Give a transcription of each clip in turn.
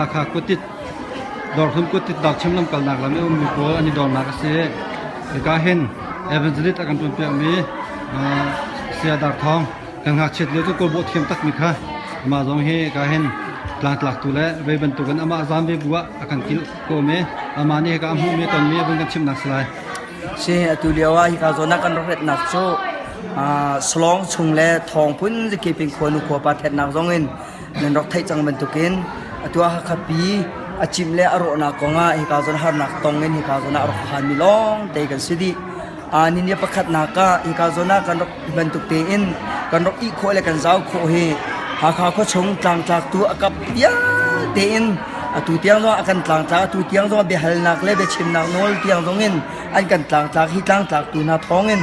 Hakha kuttit Dawrhlum kuttit Darchim lamkalnak lam i ummi pawl an i dornak a si. Hika hin evangelist a kan ṭuanpiakmi Saya Dar Thawng kan ngakchiat lio cu kawlbawh thiam takmi kha amah zong hi hika hin tlangtlaktu le vei bantukin amah zaam ve bu ah a kan kilh kawm i amah nih hika a hmuhmi a tonmi a vun kan chimhnak si lai. Si atu lio ah hika zawn ah kan rak retnak cu Salawng chung le Thawng phun zakip in khuanu khuapa thetnak zong in nan rak theih cang bantukin atu ah Hakha pi a cimh le a rawhnak kongah hika zawn harnak tong in hika zawn ah a rak phanmi lawng te kan si dih. Ni ni pakhatnak ah hika zawn ah kan rak bantuk tein kan rak ih khawh le kan zau khawh hi Hakha khuachung tlangtlaktu a kap vialte in atu tiang zong a kan tlangtlak atu tiang zong biahalnak le biachimnak nawl tiang zong in an kan tlangtlak hi tlangtlaktu hna thawng in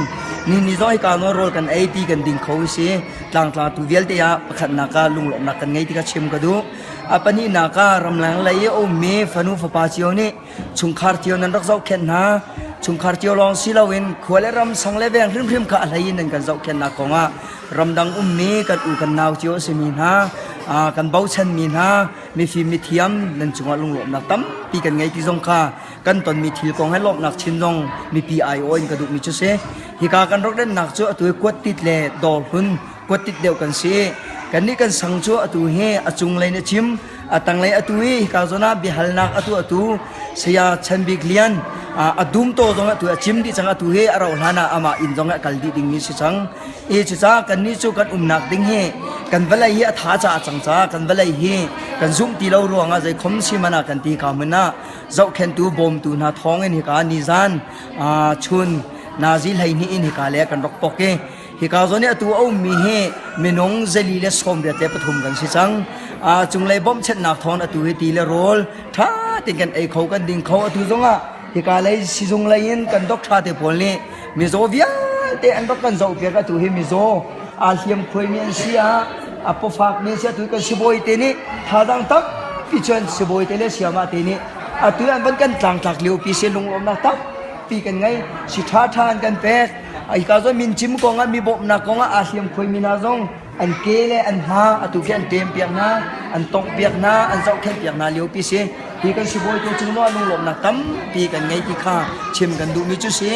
ni ni zong hika nawl rawl kan ei ti kan ding kho si tlangtlatu vialte ah pakhatnak ah lunglawmhnak kan ngei ti kha chim ka duh. A pahnihnak ah ramleng lei i a ummi fanu fapa cio nih chungkhar cio nan rak zohkhenh hna. Chungkhar cio lawng si loin khua le ram sang le veng hrimhrim kha a hlei in nan kan zohkhenhnak kongah ramdang ummi kan u kan nau cio a simi hna, kan bochanmi hna, mifim mithiam nan cungah lunglawmhnak tampi kan ngei ti zong kha kan tonmi thil kong he lawmhnak chin zong mipi aiawh in ka duhmi cu si. Hika kan rak rennak cu atu hi kuattit le dawrhlun kuattit deuh kan si. Kannih kan sang cu atu hi a cunglei na chim, a tanglei atu hi hika zawn ah biahalnak atu atu Saya Chan Bik Lian a dum to zong atu a cim dih cang atu hi a rauh hlan ah amah inn zong ah kal dih dingmi si cang. I cucaah kannih cu kan umnak ding hi kan vawlei hi a tha caah cang caah kan vawlei hi kan zumh ti lo ruangah zeikhom si man ah kan ti ka hmun ah zohkhenhtu bawmtu hna thawng in hika nizan chun nazi 12 in hika le kan rak pok i hika zawn i atu a ummi hi minung 483 kan si cang. Cunglei bawmhchanhnak thawng atu hi ti le rawl ṭha tein kan ei kho kan ding kho atu zongah hika lei sizung lei in kan doctor te pawl nih mizaw vialte an rak kan zohpiak atu hi mizaw aa hliam khuaimi an si ah a pawfakmi an si atu kan sibawi te nih thazaang tampi cun sibawi te le siamah te nih atu an van kan tlangtlak lio pi si lunglawmnak tampi kan ngei si ṭha ṭha an kan pek hika zawn min cim kong ah mi bawmhnak kong ah aa hliam khuaimi hna zong an ke le an hma atu khi an ṭem piak hna an tongh piak hna an zohkhenh piak hna lio pi si hi kan sibawi tu cung ah lunglawmhnak tampi kan ngei ti kha chim kan duhmi cu si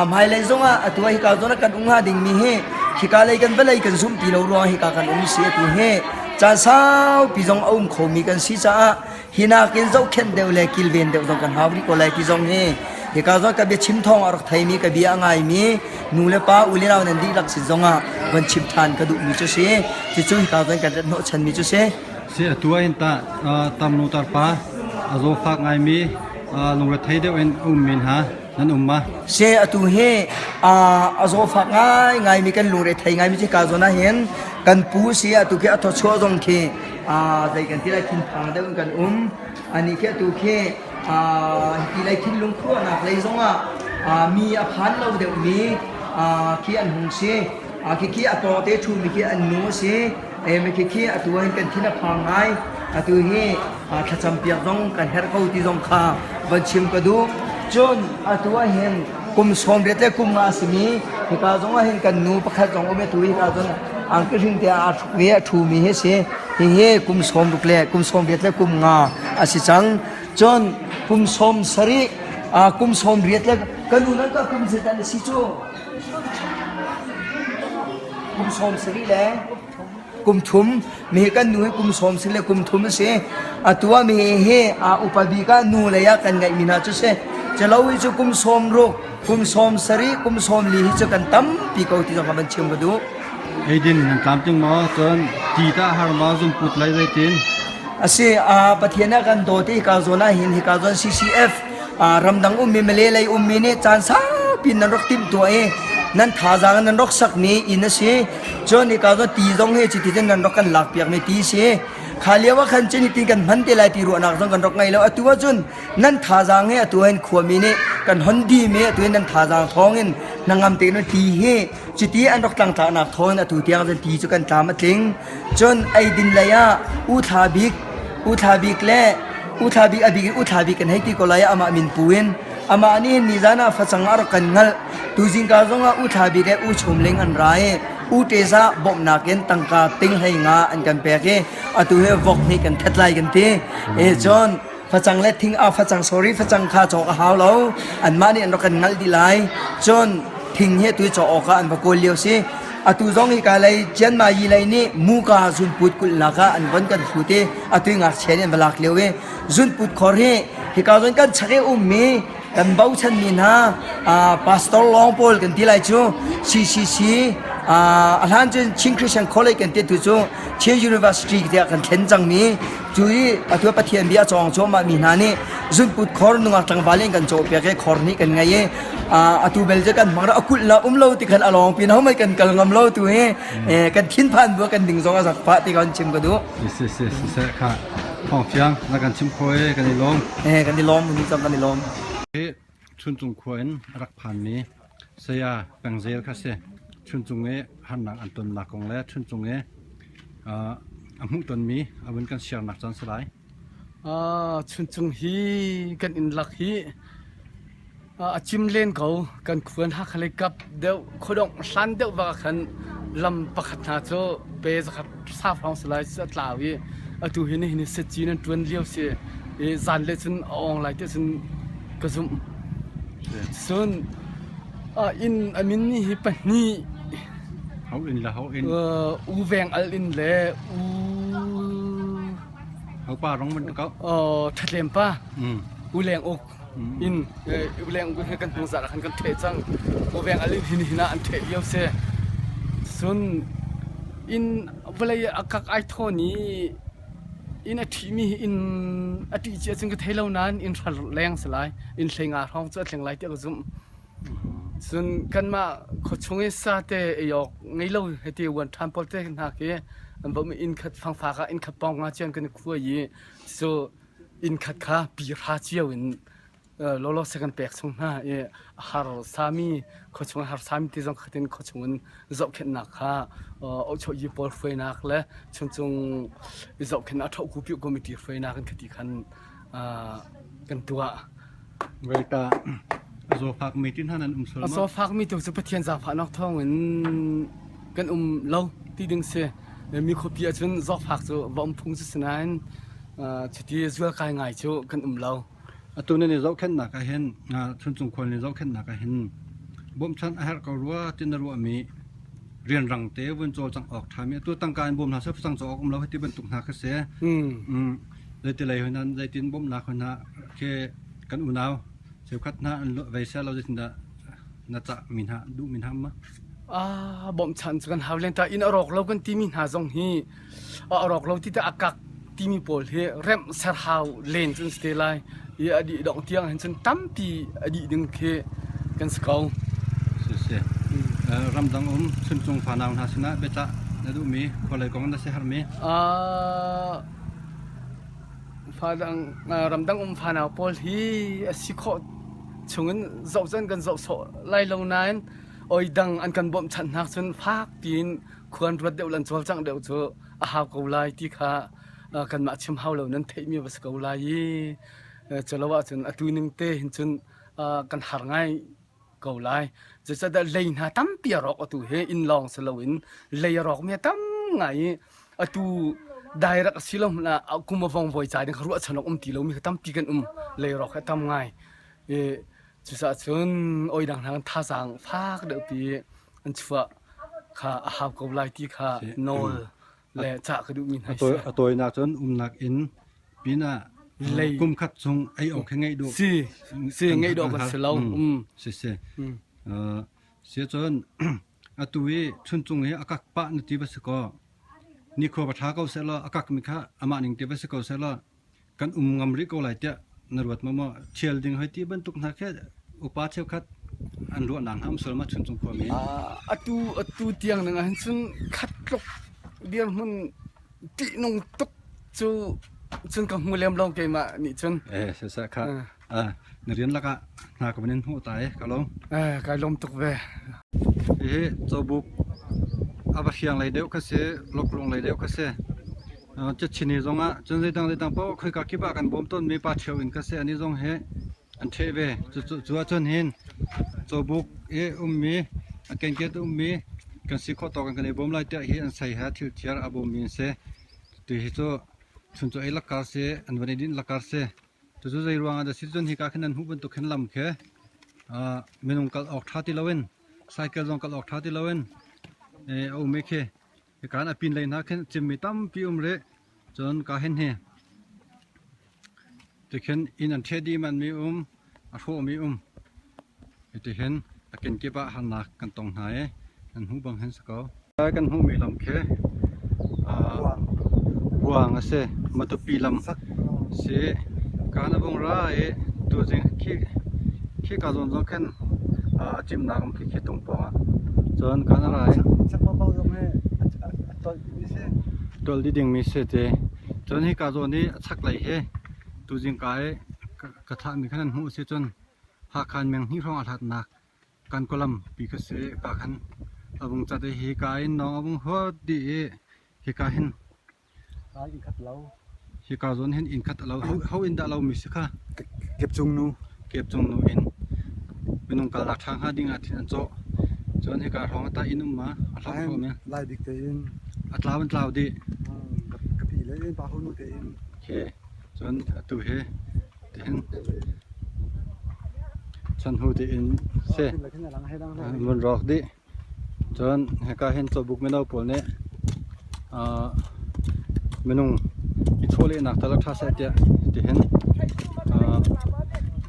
hmailei zongah atu ah hika zawn ah kan um hnga dingmi hi hika lei kan vawlei kan zumh ti lo ruang hika kan um si atu hi caan saupi zong a um khomi kan si caah hi nakin zohkhenh deuh le kilven deuh zong kan hau rih ko lai ti zong hi hika zong ka biachim thawng a rak theimi ka bia a ngaimi nu le pa u le nau nan dihlak sin zongah von chim ṭhan ka duhmi cu si cucu hika zong kan rat hnawhchanmi cu si Si atu ah hin tah tarnu tarpa a zawfak ngaimi lungrethei deuh in a ummi hna nan um ma? Si atu hi a zawfak ngaingaimi kan lungrethei ngaimi cu hika zawn ah hin kan pu si atu khi a thawchuah zong khi zei kan ti lai thinphang deuh in kan um ani khi atu khi hi lei thinlung khuaruahnak lei zongah mi a phan lo deuhmi khi an hung si khi a tawte ṭhumi khi an nu a si khi khi atu hin kan thin a phang ngai atu hi thlacam piak zong kan herh ko ti zong kha van chim ka duh cun atu ah hin kum 80 le kum nga a simi hika zong ah hin kan nu pakhat zong um atu hika zong angki hring te ah a ṭhu i a ṭhumi hi si hihi kum 60 le kum 80 le kum nga a si cang cun kum 70 kum 80 le ka nu nan ka kum zeidah na si cu kum 70 le kum thum mi kan nu hi kum 70 le kum thum a si atu ah mi hi a upa bik ah nu lei ah kan ngeih mi hna cu si calo hi cu kum 60 kum 70 kum 40 hi cu kan tampi ko ti zong kha van chim ka duh Eidin nan tlamtling maw? Cun ti tah har maw zungput lei zeitin? Asi, Pathian ah kan dawt i hika zawn ah hin hika zawn CCF ramdang ummi Malay lei ummi nih caan saupi nan rak timhtuah i nan thazaang nan rak sakmi inn a si. Cun hika zawn ti zong hi cuti cun nan rak kan lakpiakmi ti si. Kha lio ah khan cun hitin kan hman te lai ti ruahnak zong kan rak ngei lo. Atu ahcun nan thazaang he atu hin khuami nih kan hon dimi atu hin nan thazaang thawng in hnangam tein ti hi Cuti an rak tlangtlaknak thawngin atu tiang cun ti cu kan tlam a tling. Cun eidin lei ah U Thla Bik, U Thla Bik le U Thla Bik a bik in U Thla Bik kan hei ti ko lai amah min pu in amah nih hin nizan ah facang a rak kan ngalh. Tuzingka zong ah U Thla Bik le U Chum Ling an ra i. U Teza bawmhnak in tangka ting hlei nga an kan pek i atu hi vok nih kan that lai kan ti. E cun facang le thing a facang sorry facang kha cawk a hau lo anmah nih an rak kan ngalh dih lai. Cun thing hi atu cawk awk ah an va kawl lio si. Atu zong hi ka lei Chianma yi lei nih muka zunput kulhnak ah an von kan hrut i atu ngakchia nih an va lak lio i zunput khor hi hika zon kan chak i ummi kan bochanmi hna pastor lawng pawl kan ti lai cu CCC a hlan cun Chin Christian College kan ti tu cu Chin University tiah kan thlen cangmi cu i atu Pathian bia cawng cuahmah mi hna nih zunput khor nungak tlangval in kan cawhpiak i khor nih kan ngei i atu bel cu kan hmang a kulh la um lo ti khan a lawng pin homai kan kal ngam lo tu hi kan thinphan bu kan ding zong a zak pah ti kan chim ka duh. Si si si si kha Thawng fiang na kan chim kho i kan i lawm. Eh kan i lawm ni cang kan i lawm. Hi Chuncung khua in a rak phanmi saya Pengzel kha si. Chuncung i harnak an tonnak kong le Chuncung i a hmuhtonmi a vun kan siarnak caan si lai. Chuncung hi kan inn lak hi A cim len ko. Kan khuan Hakha lei kap deuh khuadongh hlan deuh bak ah khan lam pakhat hna cu pe zakhat sa hrawng si lai a tlau i atu hi nihin hi setci nan ṭuan lio si i zan le cun a awng lai tiah cun ka zumh. Cun inn a min ni hi pahnih Ho inn le ho inn? U Veng Al inn le U Ho pa rong man ko? Ṭhatlem pa U Leng Uk inn uleng he kan hnung zar ah khan kan ṭheh cang. Awveng al in hin hin ah an ṭheh lio si. Cun inn vawlei a kak ai thawn i inn a ṭhihmi hi inn a ṭih cia cun ka thei lo nain inn hral leng si lai. Inn hlei nga hrawng cu a tling lai tiah ka zumh. Cun kanmah khuachung i sate ei awk ngei lo hiti uan ṭhan pawl te hna khi an bawmh i inn khat fangfak ah inn khat pawng nga cian kan i khuai i cu inn khat kha pira cio in lawlaw se kan pek chung hna i harsami khuachung harsami ti zong khatin khuachung in zohkhenhnak kha ohchohyi pawl hruainak le chuncung i zohkhenhnak ṭhohku piu committee hruainak in khati khan kan tuah. Weita a zawfakmi ti hna nan um sual A zawfakmi tu cu Pathian zaangfahnak thawng in kan um lo ti ding si. Mi khuapi ahcun zawfak cu va um phung cu si nain Cuti zualkai ngai cu kan um lo. Atu nan i zohkhenhnak ah hin Chuncung khual nih zohkhenhnak ah hin bawmhchanh a herh ko rua ti na ruahmi rianrang te vun cawlcangh awk ṭhami atu tangka in bawm hna seh facang cawk awk um lo hiti bantuk hna kha si. Zeiti lei hoi nan zeitin bawmhnak hoi hna khi kan unau cheukhat hna an vei seh lo zeitindah na cah mi hna duh mi hna ma? Ah bawmhchanh cu kan hau len ta inn a rawk lo kan timi hna zong hi A rawk lo ti teh a kak timi pawl hi remh ser hau len cun si te lai i a dih dongh tiang hin cun tampi a dih ding khi kan si ko. Siseh, ramdang um Chuncung fanau hna sinah biacah na duhmi khualei kong na siaherhmi? Fadang, ramdang um fanau pawl hi a si khawh chungin zoh cun kan zoh sawh lai lo nain oi dang an kan bawmhchanh hnak cun fak piin khuan ruat deuh le an cawlcangh deuh cu a hau ko lai ti kha kanmah chim hau lo nan theihmi va si ko lai i culo ahcun atu ning te hin cun kan har ngai ko lai. Zeicahtiah lei hna tampi a rawk atu hi inn lawng si loin lei a rawkmi a tam ngai i atu direct a si lo hmanh ah kum a vong voi ca ding kha ruahchan awk um ti lomi kha tampi kan um lei rawk hi a tam ngai. I cucaah cun oi dang hna kan thazaang fak deuh pi an chuah kha a hau ko lai ti kha nawl le cah ka duhmi hna si. A tawinak cun umnak inn pinah kum khat chung ei awk he ngeih duh. Si, si ngeih dawh kan si lo. Si si. Si cun atu i chuncung hi a kak pah na ti va si kaw nikhua va ṭha ko seh law a kakmi kha amah ning te va si ko seh law kan um ngam rih ko lai tiah na ruat maw maw ṭhial ding hoi ti bantuk hna khi upa cheukhat an ruahnak hna um sual ma Chuncung khuami? Atu atu tiang ning ahhin cun khat tluk dirhmun ṭihnung tuk cu cun ka hmu lem lo keimah nih cun. Eh siseh kha na rian lakah hna ka van in hmuh ta i ka lawm. Eh kai lawm tuk ve. Hihi cawbuk a va hriang lei deuh kha si, loklung lei deuh kha si. Cachin zongah cun zeidang zeidang paoh khoika kip ah kan bawm tawnmi pa ṭheo in kha si ani zong hi an ṭheh ve. Cu ahcun hin cawbuk i ummi a kenket ummi Kan si khawh tawk in kan i bawm lai tiah hi an sei he thil thiar a bawmmi an si. Tu hi cu chuncaw ei lakar si, an van i dinh lakar si. Cucu zei ruangah dah si cun hika khin nan hmuh bantuk khin lam khi minung kal awk ṭha ti loin cycle zong kal awk ṭha ti loin a um i khi hika a pin lei hna khin cimmi tampi um rih. Cun ka hin hi tikhin inn an ṭheh dih manmi um, a hrawhmi um. Hitihin a kenkip ah harnak kan tong hna i nan hmuh bang hin si ko. Kan hmuhmi lam khi buang a si. Matupi lam si. Kaan a vung ra i tuzing khi khika zawn zong khin a cimnak um khi khi tung pawng ah. Cun kaan a ra i tolh dih dingmi si ti. Cun hika zawn i a chaklei hi tuzing ka i ka thlahmi khan an hmuh a si cun Hakha in meng hnih hrawng a hlatnak kan kawlam pi kha si ka khan a vung cat i hika in nawng a vung huat dih i hika hin inn khat lo hika zawn hin inn khat a lo ho inn dah lo mi si kha Kepcung nu Kepcung nu inn minung kalnak ṭha hnga ding ah thin an cawh cun hika hrawng ta inn um ma a hloh hloh mi Lai bik te in a tlau an tlau dih ka pi le in pa ho nu te in okay cun atu hi tihin chanhu tiin si an rawk dih cun hika hin cawbuk mino pawl nih minung i chawlehnak tal a ṭha seh tiah tihin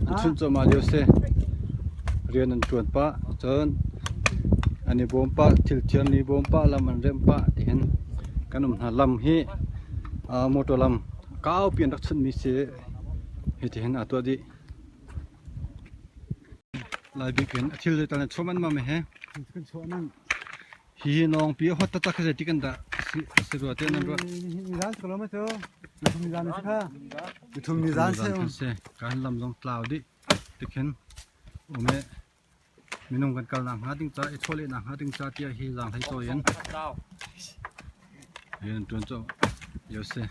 an chunh cuahmah lio si rian an ṭuan pah cun an i bawm pah thil thiam an i bawm pah lam an remh pah tihin kan um hna lam hi motor lam kaupi an rak chunhmi si hitihin aa tuah dih. Lai bik in a thil zeital na chuah man ma he? Kan chuah man. Hi hi nawng pi hot taktak khi zeitik an dah si rua te nan ruah? Nizan si ko lo ma cu? Nithum nizan si kha. Nithum nizan si. Si. Kan lam zong tlau dih. Tikhin ume minung kan kal nak hnga ding ca i chawlehnak hnga ding ca tiah hi zaanghlei cawi in rian tuan cu yo si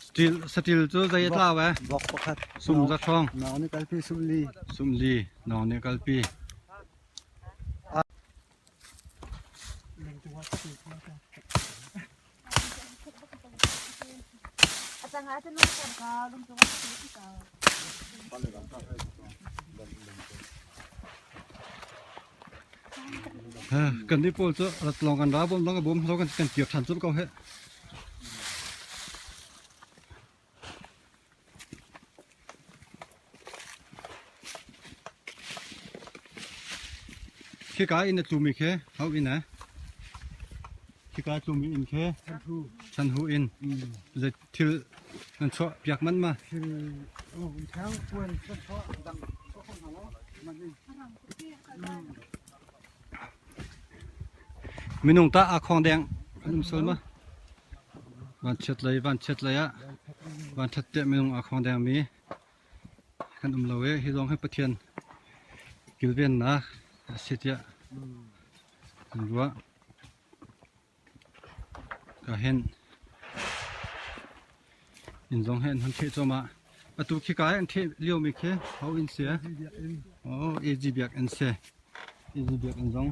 steel satil cu zei a tlau eh Vok pakhat. Sum za thong. Nong nih kalpi sum li. Sum li nong nih kalpi. Kan nih pawl cu rat lawng kan ra bawm lawng a bawm lo kan kan kir ṭhan colh ko heh. Khika inn a tlumi khi ho inn eh? Khika tlumi inn khi Chanhu inn. Zei thil nan chuah piak man ma? Thil oh thang puan chuah dang chuah hna lo man in. Minung tah aa khawng deng an um sual ma? Vanchiat lei vanchiat lei ah vanṭhat tiah minung aa khawng dengmi kan um lo i hi zong hi Pathian kilvennak a si tiah kan ruah. Ka hin inn zong hi an hun ṭheh cuahmah. Atu khika i an ṭheh liomi khi ho inn si? Oh, AG Biakinn si. AG Biakinn zong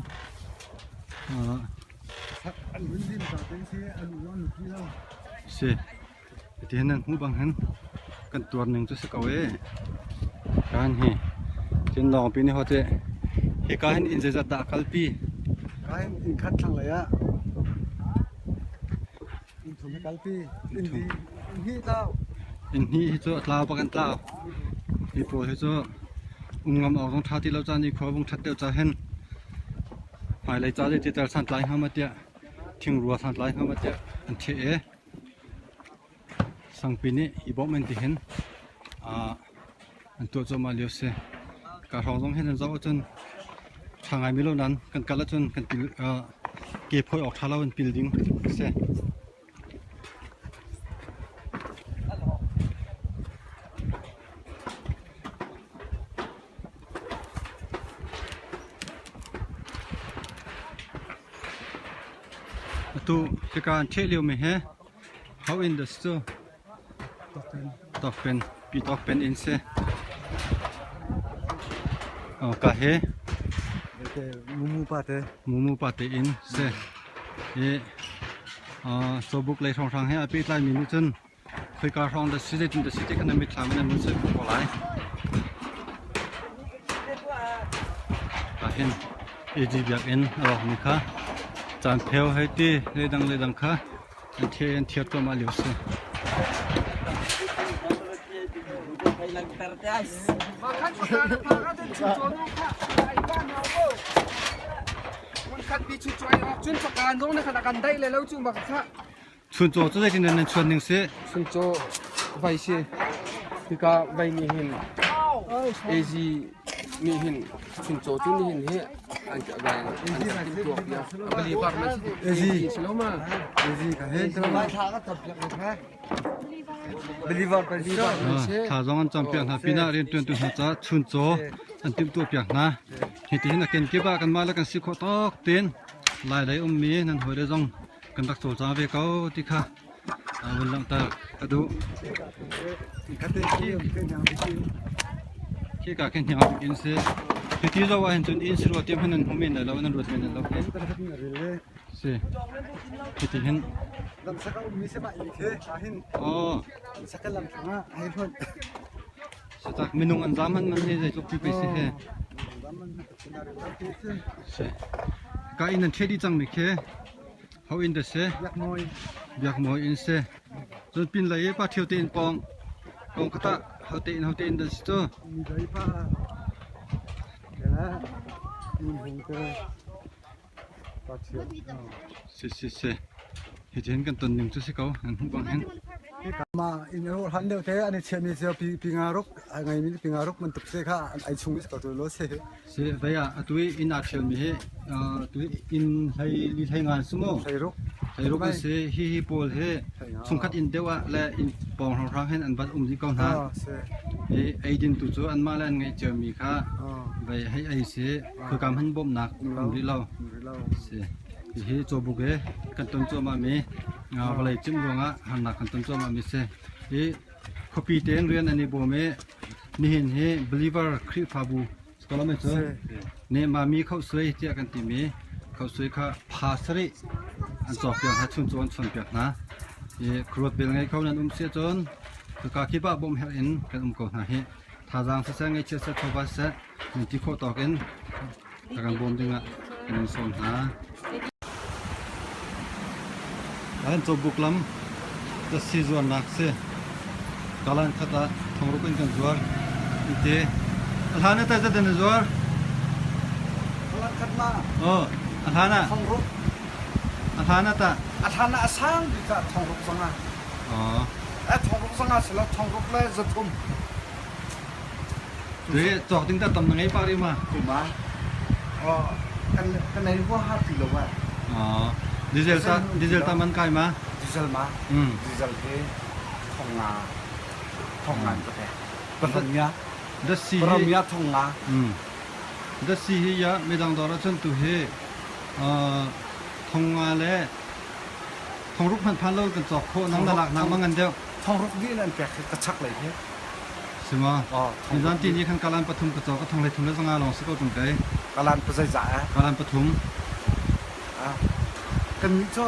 An hun lim ta ten si an u an ti lo. Si. Ti hin nan hmuh bang hin kan tuar ning cu si ko e. Kan hi cun lawng pi ni ho te hika hin inn zeizat dah kalpi? Ka hin inn khat thlang lei ah inn thum hi kalpi inn li inn hnih tlau. Inn hnih hi cu a tlau bak an tlau. Hi pawl hi cu um ngam awk zong ṭha ti lo caan i khua vung ṭhat deuh ca hin hmailei ca zei ti tel santlai hnga ma tiah thingrua santlai hnga ma tiah an ṭheh i Sangpi nih i bawmh in tihin an tuah cuahmah lio si. Ka hrawng zong hin an zoh ahcun ṭha ngaimi lo nain kan kal ahcun kan pil ke phawi awk ṭha lo in pil ding a si. Atu hika an ṭheh liomi hi How in the stu Tokpen pi tokpen in si. Oh, ka he. Te mumu pa te. Mumu pa te in si. I cawbuk lei hrawnghrang he a pehtlai mi nih cun khoika hrawng dah si zeitin dah si ti kha na mitthlam in an vun soi khawh ko lai. Ahhin AG biakinn a rawkmi kha caan pheu hei ti leidang leidang kha an thiar an thiar cuahmah lio si. Chuncaw cu zeitin nan chuan ning si? Chuncaw vai si. Hika vai nih hin AG nih hin chuncaw cu nihin hi an vai an timhtuah piak. A bali bar man si. AG si lo ma? AG ka he. Believer kan si. Thla zong an campiak hna pinah riantuantu hna caah chuncaw an timhtuah piak hna. Hitihin a kenkip ah kanmah le kan si khawh tawk tein Lai lei ummi nan hawile zong kan rak cawlcang ve ko ti kha vun langhter ka duh. Khi ka khin hniang bik in si. Hiti zo ah hin cun inn si rua tiam hin nan hmu men lai lo nan ruat men lai lo. Si. Hiti hin. Lamsaka ummi se ma i khe hin. Oh. Saka lam thanga hai hon. Satak minung an zam han man he zeitluk pi pe si he. Si. Ka inn an ṭhiat dih cangmi khi ho inn dah si? Biak Mawi inn si. Cun pinlei i pa ṭhio te inn pawng pawng kha tah ho te inn ho te inn dah si cu? Si si si. Hitin kan ton ning cu si ko. Nan hmuh bang hin. Ma in ro han deuh te an i chiahmi cio pi pi nga ruk a ngeimi pi nga ruk bantuk se kha ai chung is ko tu lo se. Si vei ah atu i inn aa ṭhialmi hi atu i inn hlei li hlei nga su mu. Hlei ruk. Hlei ruk an si. Hi hi pawl hi chungkhat inn deuh ah le inn pawng hrawnghrang hin an van um dih ko hna. Hi eidin tu cu anmah le an ngeih ciomi kha vei hei ei si. Khoikam han bawmhnak um rih lo. Si. Hihi cawbuk he kan ton cuahmahmi vawlei cimh ruangah harnak kan ton cuahmahmi si. Hi khuapi tein rian an i bawm i nihin hi believer Khrihfabu Scotland cu ne mami khohsuai tiah kan timi khohsuai kha pha sarih an cawk piak hna chun cu an chuan piak hna. I khuaruat bel ngei kho nan um si ahcun cuka kip ah bawmh herh in kan um ko hna hi. Thazaang siseh ngaihchiat seh chawva siseh nan ti khawh tawk in a kan bawm dingah kan in sawm hna. An cawbuk lam tasi zuarnak si. Kalan khat ah thongruk in kan zuar. Ite a hlan ah zat in zuar? Kalan khat ma. Oh, a hlan ah. Thongruk. A hlan ah ta. A hlan ah a sang bik ah thongruk zanga. Oh. A thongruk zanga sila thongruk le zathum. Te cawk ding ta tam na ngei pah rih ma? Kuma. Oh, kan kan ei huaha ti lo ah. Oh, diesel ta diesel ta man kai ma? Diesel ma? Diesel he thong nga thong nga ka pe. Paramia. Da si Paramia thong nga. Da si hi ya midang dor ahcun tu hi thong nga le thong ruk hman phan lo kan cawk khawh nang na lak nak ma ngan deuh. Thong ruk dih nan pek ka chak lei he. Sima, nizan ti ni khan kalan pathum ka cawk ka thong hlei thum le zanga lawng si ko tung kai. Kalan pa zeizah eh? Kalan pathum. Ah. Kan nih cu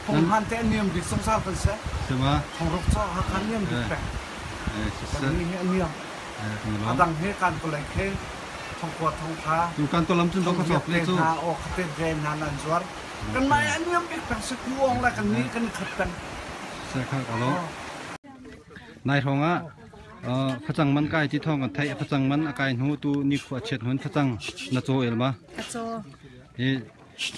punghan te niam bik zungzal kan si. Sima. Thongruk cu Hakha niam bik pek. Eh, Kan nih hi a niam. Eh, A dang he kan kolek he thongkua thongkha. Tu kan tolam cun dok ka cawk le cu. Hna o khate ve hna nan zuar. Kan mai a niam bik peng si ku ong le kan ni kan khat peng. Sekha ka lo. Nai hrawng ah facang man kai ti thawng kan theih. Facang man a kai hnu tu nikhua a chiat hnun facang na caw el ma? Ka caw. Hi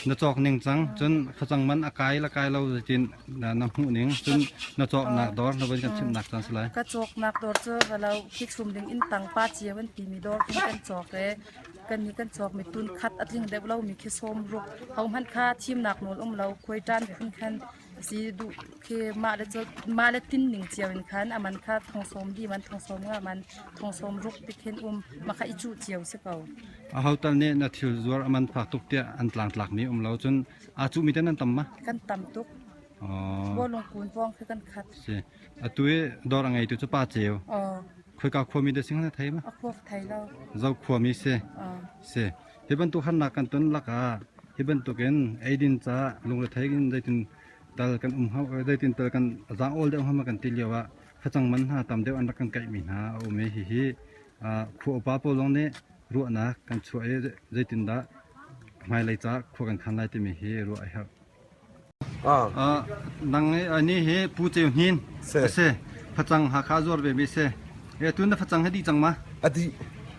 na cawk ning cang cun facang man a kai la kai lo zeitin na hmuh ning cun na cawk nak dawr na von kan chimh nak cang si lai. Ka cawk nak dawr cu valo khi chum ding in tang pa cia van ti mi dawr khi kan cawk e kan ni kan cawk mi tun khat a tling deuh lo mi khi sawm ruk ho hmanh kha thimnak nawl um lo khuai tan phun khan Si duh khi mah le mah le tin ning cio in khan a man kha thong sawm li man thong sawm nga man thong sawm ruk ti khin um ma kha i cuh cio si ko. A ho tal nih na thil zuar a man fak tuk tiah an tlangtlak mi um lo cun aa cuh mi te nan tam ma? Kan tam tuk. Oh. Bawlung kun pawng khi kan khat. Si. Atu i dawr a ngeitu cu pa ceu. Oh. Khoika khuami dah sing na thei ma? A khua thei lo. Zo khuami si. Oh. Si. Hi bantuk harnak kan ton lakah hi bantukin eidin ca lungrethei in zeitin tal kan um zeitin tal kan zaang awl deuh hnga kan ti lio ah facang man hna tam deuh an rak kan kaihmi hna a um i hihi khua upa pawl zong nih ruahnak kan chuah i zeitindah hmailei ca khua kan khan lai timi hi ruah a herh. Nang ni hi Pu Ceu Hnin a si. Facang Hakha zuar ve mi si. E tu na facang hi dih cang ma? A dih.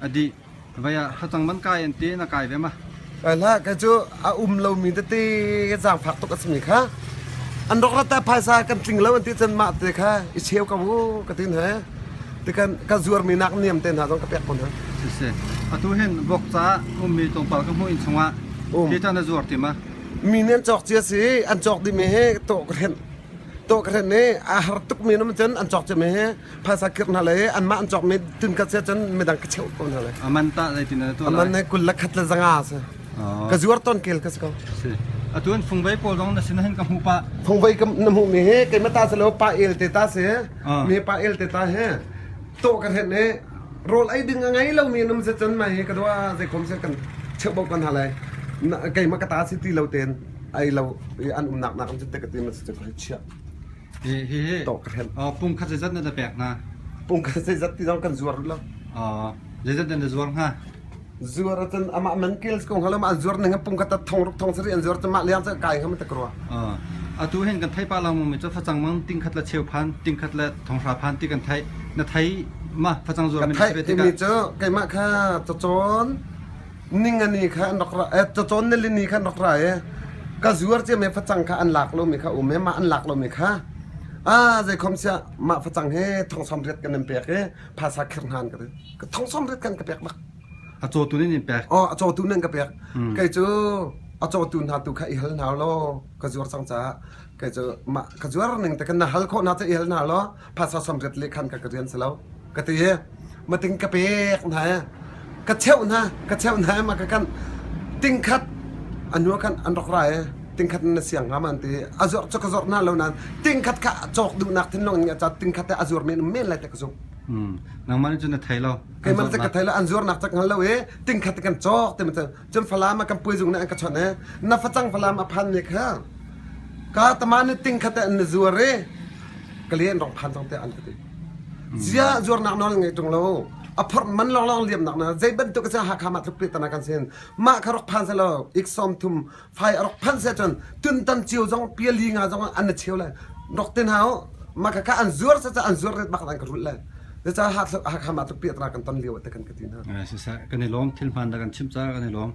A dih. Vai ah facang man kai an ti na kai ve ma? Hlah ka cu a um lomi tete zaangfak tuk a simi kha an rak rat phaisa kan tling lo an ti cun mah te kha i cheu ko u ka tin he tikan ka zuarmi nak niam te hna zong ka pek ko hna. Siseh. Atu hin vok ca ummi tlawmpal ka hmuh in chungah Um. ti na zuar ti ma? Mi nih an cawk cia si an cawk dimi he tawh ka hrenh tawh ka hrenh i a har tuk mi nam cun an cawk cia mi he phaisa kirh hna le anmah an cawk mi tun ka cia cun midang ka cheuh ko hna le. A man tah zeitin na tuah A man lai? he 21 le 5 si. Ka zuar ton kel ka si ko. Si. Atu an fungvei pawl zong na sin hin ka hmuh pah. Fungvei ka na hmuh mi he keimah ta si lo pa el te ta si. Mi pa el te ta he tawh ka hrenh i rawl ei ding a ngei lomi an um si cun mah hi ka dua zeikhom si kan cheuh bo kan hal ai keimah ka ta si ti lo tein ai lo i an umnak nak cu te ka ti ma si cu ka chiah Hi hi hi tawh ka hrenh. Pung khat zeizat na da pek hna? Pung khat zeizat ti zong kan zuar lo. Zeizat na zuar hnga? Zuar ahcun amah man kel ko hnga lo mah an zuar ning pung khat thong ruk thong sarih an zuar cu mah liang cu kai hnga ma ta ka ruah. Atu hin kan thei pa lang mi cu facang mang ting khat le cheu phan ting khat le thong hra phan ti kan thei na thei ma facang zuar mi ka thei mi cu keimah kha cacawn ningani kha an rak ra eh cacawn nilini kha an rak ra e ka zuar cia mi facang kha an lak lo mi kha um e mah an lak lo mi kha a zeikhom sia mah facang he thong som riat kan in pek e phasa khir hnan ka ti ka thong som riat kan ka pek bak A cawtu nih in pek. Oh, a cawtu nih ka pek. Kei cu a cawtu hna tu kha i hal hna law ka zuar cang caah kei cu mah ka zuar ning te kan na hal khawh hna cu i hal hna law phasa som riat le khan ka ka rian si lo ka ti i mating ka pek hna i ka cheuh hna ka cheuh hna i ma ka kan ting khat a hnu khan an rak ra i ting khat na siang hnga ma an ti a zuar cu ka zuar hna lo nain ting khat kha cawk duhnak thinlung in ca ting khat te a zuar men men lai te ka zumh. Nangmah nih cun na thei lo. Keimah cu ka thei lo an zuarnak cak hngal lo i tingkhat kan cawk ti cun cun Falam ah kan puizung nih an ka chawnh i na facang Falam a phan mi kha ka tama nih tingkhat an na zuar i ka le an rong phan cang te an ka ti. Zia zuarnak nawl ngei ṭung lo a phorh man lawnglawng liamnak na zei bantuk a Hakha mah tluk tana kan sin mah kha rok phan selaw ik som thum fai a rok phan se cun tuntan cio zong piali nga zong an na cheu lai rok tin hau ma kha kha an zuar sa an zuar ret bak an ka rul lai ca Hakha ma tluk piat ra kan ton lio te kan ka ti na sisa kan i lawm thil hman da kan chim ca kan i lawm.